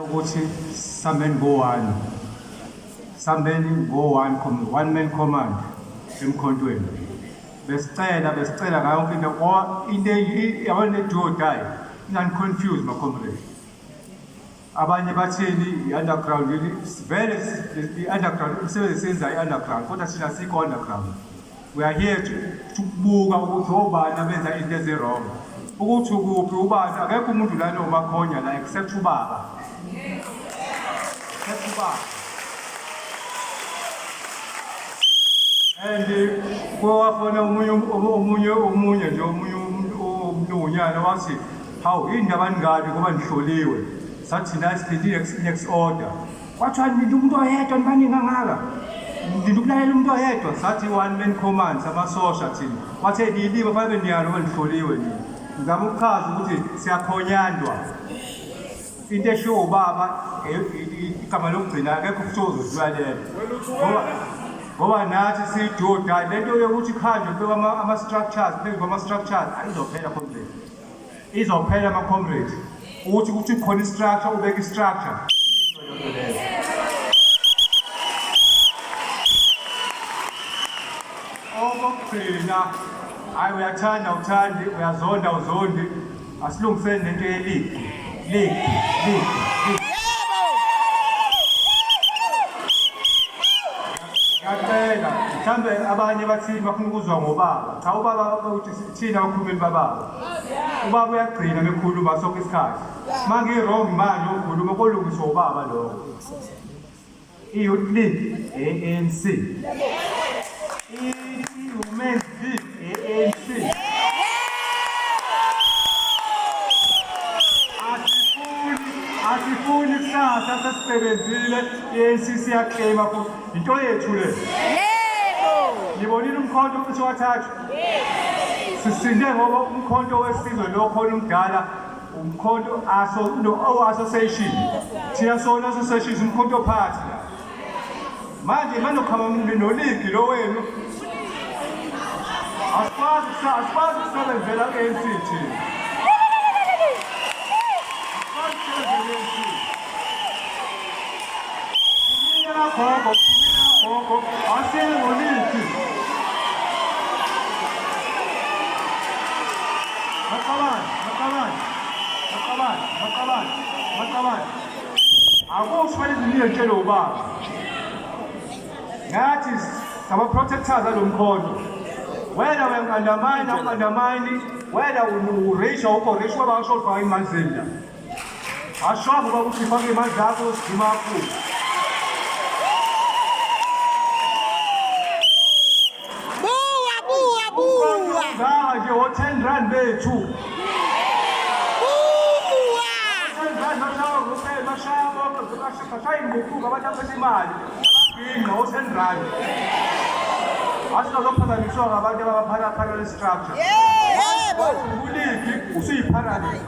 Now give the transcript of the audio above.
Ukuthi sambeni ngo-one, sambeni ngo-one, one man command emkhontweni. Besicela, besicela ngayo yonke into, ngoba into yabona le do or die ingani-confuse ma-comrade. Abanye batheni i-underground, vele i-underground, imisebenzi esiyenzayo i-underground, kodwa thina asikho underground. We are here to kubuka ukuthi obani abenza izinto ezi-wrong. Ukuthi ukuphi ubani, akekho umuntu lana omakhonya la except ubaba. Except ubaba. And kwafona omunye omunye omunye nje omunye umlungunyana wathi hawu yini ndaba ningabi ngoba nihloliwe. Sathi thina silindile next order. Kwathiwa nilinde umuntu oyedwa nibaningi kangaka. Nilinde ukulalela umuntu oyedwa. Sathi one man command samasosha thina. Bathe niyilima fanele niyalo ngoba nihloliwe nina. Ngizama ukuchaza ukuthi siyakhonyandwa. Into eshiwo ubaba igama lokugcina akekho futhi ozodlula lelo. Ngoba ngoba nathi siyidoda lento yokuthi kuhanjwe kubekwa ama-structures phezu kwama-structures ayizophela comrade. Izophela ama comrade. Ukuthi kuthi khona i-structure ubeka i-structure. Okokugcina, hayi uyathanda uthandi, uyazonda uzondi, asilungiseni lento ye-league. League, league, league. Ngiyacela, mhlambe abanye bathi bafuna ukuzwa ngobaba. Cha ubaba uthi thina okhulumeni bababa. Ubaba uyagcina mekhuluma sonke isikhathi. Uma ngi-wrong manje ukhuluma kolungiswa ubaba lokho. I-Youth League, ANC. I-Women's League, ANC. Asifuni, asifuni kusasa sesisebenzile, i-ANC siyakleyima futhi. Into yethu le. Yebo. Nibonile umkhonto ucishe wathathu? Sisinde ngoba umkhonto wesizwe lo khona umdala umkhonto aso no o association. Thina sona association umkhonto party la. Manje manoqhamuka noligi lo wenu. Asikwazi asikwazi ukusebenzela ANC thina. Asikwazi ukusebenzela ANC. Kumina gogo, kumina gogo, asiye ngoligi. Maqabane, maqabane, maqabane, maqabane, maqabane. Akusho fanele niyetshele ubaba. Ngathi sama protectors alomkhonto. Wena uyangi-undermine, awungi-undermine, wena u-racial, awukho racial, ubaba asho ufaka imali zenu la. Ashongo ubaba ukuthi ufake imali zakho sidima kakhulu. Buwa buwa buwa. Ungaka nje o-10 rand bethu. Buwa. 10 rand bashaya kuphela bashaya bonke bashaya ingququko abantu abaphethe imali. Ababhinqa o-10 rand. Asikazophazanyiswa ngabantu abaphala parallel structure. Yebo. Kuliphi usuyipharallel.